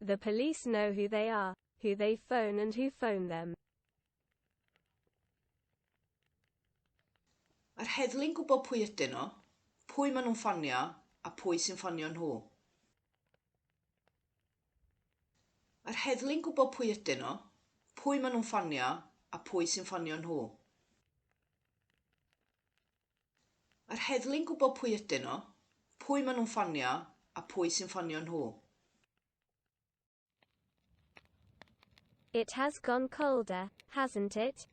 The police know who they are, who they phone and who phone them. Mae'r heddlu'n gwybod pwy ydyn nhw, pwy maen nhw'n ffonio a pwy sy'n ffonio nhw. Mae'r heddlu'n gwybod pwy ydyn nhw, pwy maen nhw'n ffonio a pwy sy'n ffonio nhw. Mae'r heddlu'n gwybod pwy ydyn nhw, pwy maen nhw'n ffonio a pwy sy'n ffonio nhw. It has gone colder, hasn't it?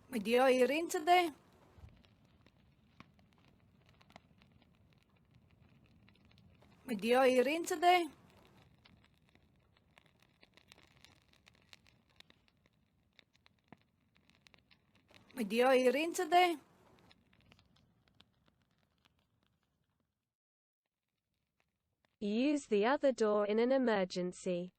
Mae di oeri'n tydi? Mae di oeri'n tydi? Mae di oeri'n tydi? Use the other door in an emergency.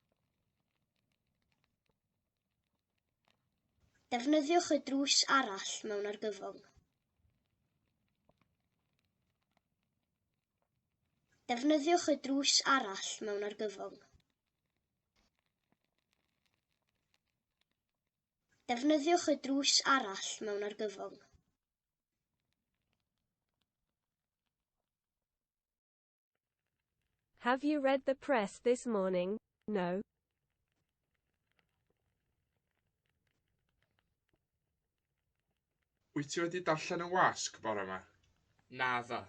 Defnyddiwch y drws arall mewn argyfwng. Defnyddiwch y drws arall mewn argyfwng. Defnyddiwch y drws arall mewn argyfwng. Have you read the press this morning? No. Wyt ti wedi darllen y wasg bore 'ma? Naddo.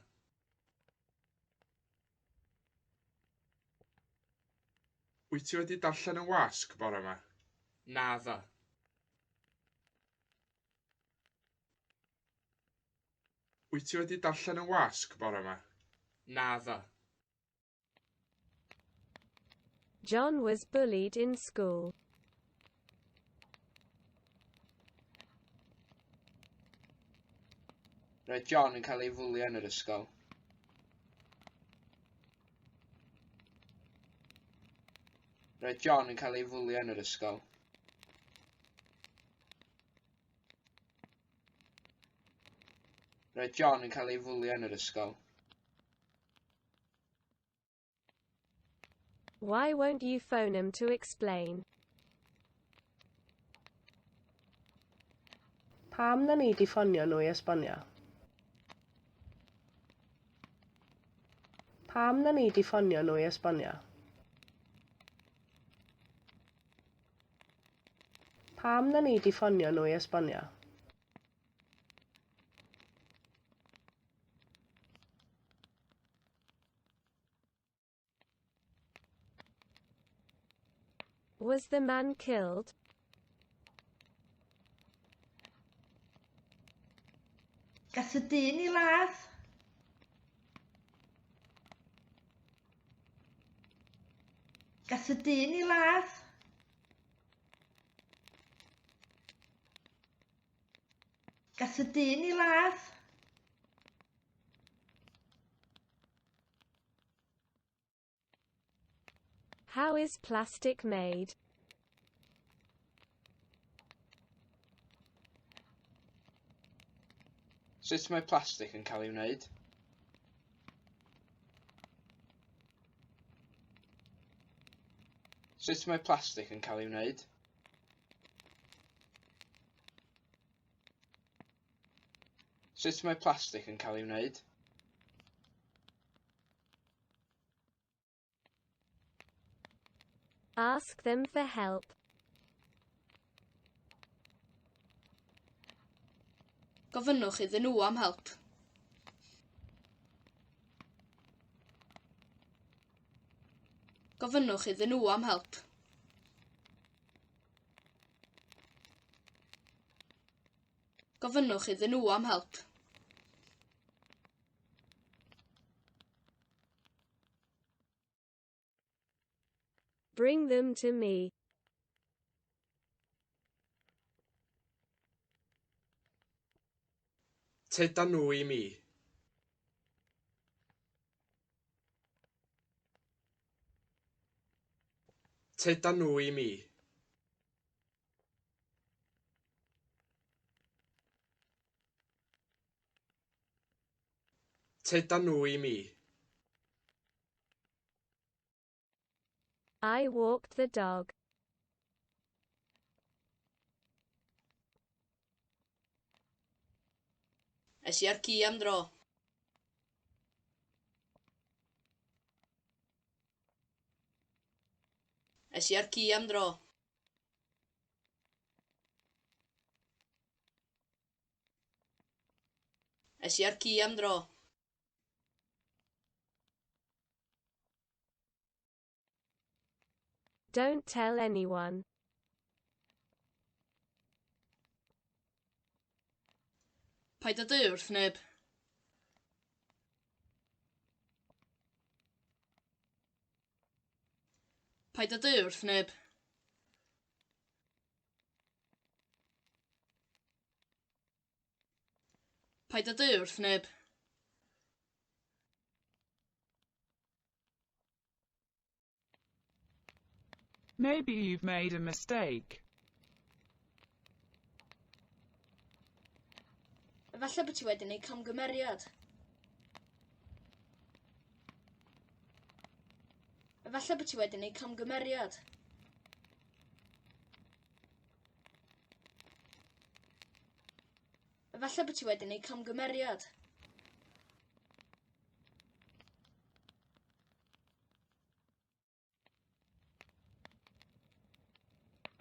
Wyt ti wedi darllen y wasg bore 'ma? Naddo. Wyt ti wedi darllen y wasg bore 'ma? Naddo. John was bullied in school. Roedd John yn cael ei fwlio yn yr ysgol. Roedd John yn cael ei fwlio yn yr ysgol. Roedd John yn cael ei fwlio yn yr ysgol. Why won't you phone him to explain? Pam na nei di ffonio nhw i esbonio? Pam na nei di ffonio nhw i esbonio? Pam na nei di ffonio nhw i esbonio? Was the man killed? Gath y dyn ei ladd? Gath y dyn ei ladd? Gath y dyn ei ladd? How is plastic made? Sut mae plastig yn cael ei wneud? Sut mae plastig yn cael ei wneud? Sut mae plastig yn cael ei wneud? Ask them for help. Gofynnwch iddyn nhw am help. Gofynnwch iddyn nhw am help. Gofynnwch iddyn nhw am help. Bring them to me. Tyda nhw i mi. Tyda nhw i mi. Tyda nhw i mi. I walked the dog. Es i â'r ci am dro. Es i â'r ci am dro. Es i â'r ci am dro. Don't tell anyone. Paid â dweud wrth neb. Paid â dweud wrth neb. Paid â dweud wrth neb. Maybe you've made a mistake. Efallai bod ti wedi gwneud camgymeriad. Efallai bod ti wedi gwneud camgymeriad. Efallai bod ti wedi gwneud camgymeriad.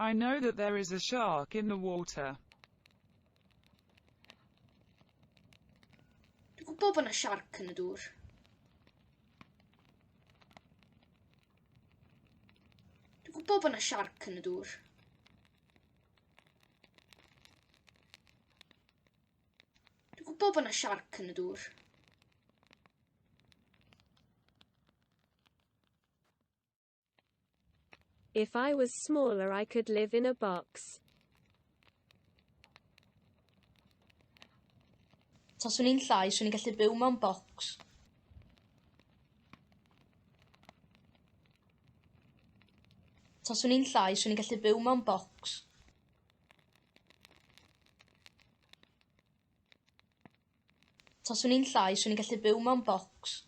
I know that there is a shark in the water. Dwi'n gwybod bod yna siarc yn y dŵr. Dwi'n gwybod bod yna siarc yn y dŵr. Dwi'n gwybod bod yna siarc yn y dŵr. If I was smaller I could live in a box. Taswn i'n llai, 'swn i'n gallu byw mewn bocs. Taswn i'n llai, 'swn i'n gallu byw mewn bocs. Taswn i'n llai, 'swn i'n gallu byw mewn bocs.